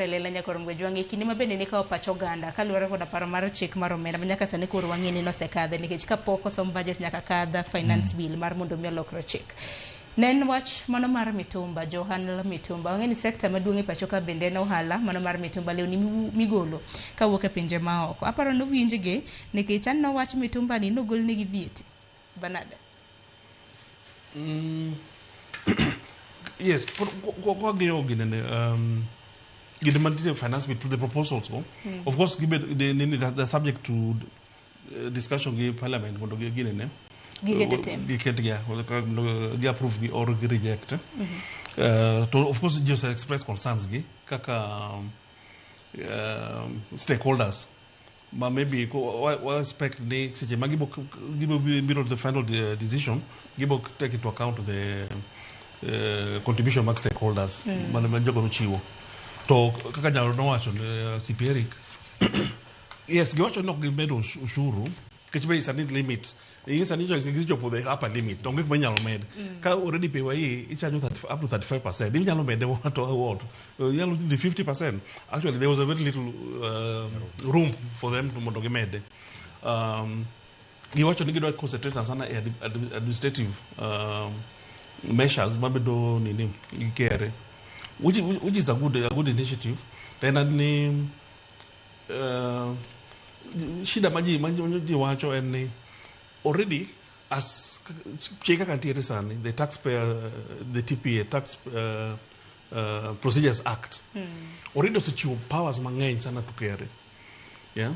Lela nyaka Romgo Jwang' e kinde ma bende nikawo pach oganda kaluwore koda paro mar chik mar omenda ma nyaka sani koro wang'e ni nosekadhe, nikech kapok osom budget nyaka kadh finance bill mar mondo mi olokre chik. Ne en wach mano mar mitumba, jo ohala mitumba. Wang'e ni sekta maduong' e pacho ka bende en ohala mano mar mitumba, lewni migolo kawuok e pinje maoko. Aparo nowinjgi nikech aneno wach mitumba ni nogolnegi VAT. Banada. Yes, kwang'iyo ginene, gine mantie finance bill, the proposals go, of course gibed they're subject to discussion gi parliament mondo ginene giket e tim. Giket gi mondo gi approve gi or gi reject. To of course ji ose express concerns gi kaka stakeholders ma maybe wa expect ni seche ma gibo biro the final decision, gibo take into account the contribution mag stakeholders ma jogo nochiwo. To kaka jalo nowacho, CP Eric, yes, giwacho ni ok gimedo ushuru nikech be sani limit ing'e sani gisechopo the upper limit, onge kuma inyalo med. Ka already PAYE icharge 30, up to 35%, inyalo mede what to what? Inyalo dhi 50%. Actually, there was a very little room for them to mondo gimede. Giwacho ni gidwa concentrate sana sana e administrative measures mabedo nini gi KRA, which is a good initiative. To en ni shida ma ji wacho en ni already as chik kaka ntiere sani, the taxpayer, the TPA, Tax Procedures Act, already osechiwo powers mang'eny sana to KRA, yeah,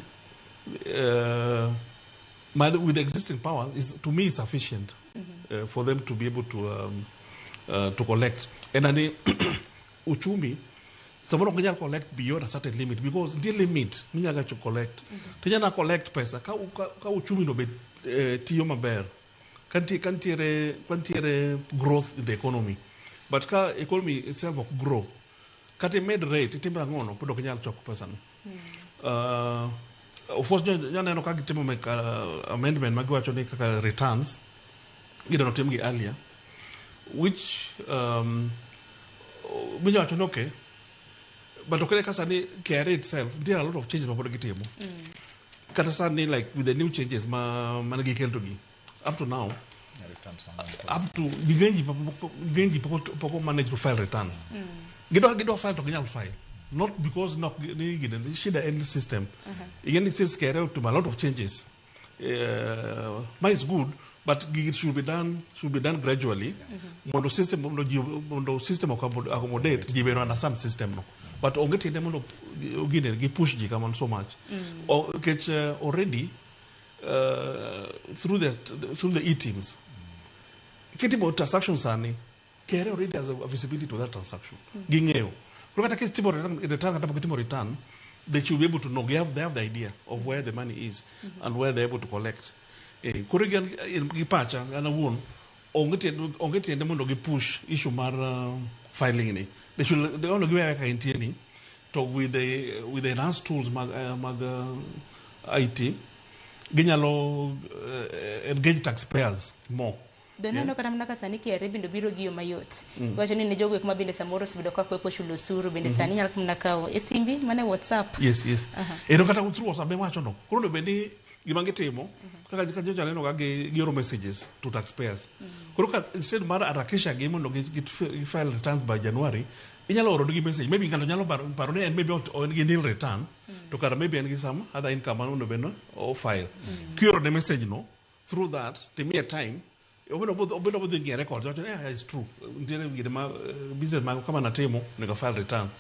with the existing powers is to me sufficient for them to be able to collect. And ani uchumi samoro ok ginyal collect beyond a certain limit, because nitie limit minyalo ga collect. To inyalo collect pesa ka uchumi no be tiyo maber, ka nitiere growth in the economy. But ka economy itself ok grow, kata imed rate itimo ang'o no, pod ok inyal choko pesa no. Of course janeno ka gitimo make amendment ma giwacho ni kaka returns gidwaro timgi earlier, which minya wacho ni okay, but ok ka sani KRA itself nitie a lot of changes ma pod gitimo. Kata sani, like with the new changes ma mane giketo gi up to now, up to ng'eny ji pok manage to file returns. Gidwa file to ginyal file, not because nok ni gine shida en system. Ing'e ni since KRA otimo a lot of changes, ma is good, but it should be done gradually mondo system mondo ji mondo system accommodate ji bedo understand system no. But onge tiende mondo gine gi push ji kamano so much. Nikech already through the e-TIMS kitimo transaction sani, KRA already has a visibility to that transaction. Ging'eyo koro kata kitimo return, kata pok itimo return, they should be able to know. They have the idea of where the money is and where they're able to collect. Koro gi pacha an awuon, onge tiende mondo gi push issue mar filing ni. They should they ono giwe kaka entie ni, to with the enhanced tools mag IT ginyalo engage taxpayers more. Do neno kata mana ka sani KRA bende biro gi yo mayot. Iwacho ni ne jogo eko ma bende samoro osebedo ka kwepo chulo osuru bende sani nyalo mana kawo e simbi mana e WhatsApp. Yes. Ero kata through WhatsApp be wacho no. Koro onego bed ni gima gitimo kaka ka nyocha aneno ka gioro messages to taxpayers. Koro ka instead mar harakisha gi mondo gi file returns by January, inyalo oro negi message. Maybe ng'ato nyalo paro ni en maybe en gi nil return, to kara maybe en gi some other income ma onego bed ni o file. Kioro ne message no through that, timiye time obedo bodhi ng'iyo records, wacho ni, "Yeah, it's true, nitiere gine ma business mag kama natimo onego file return."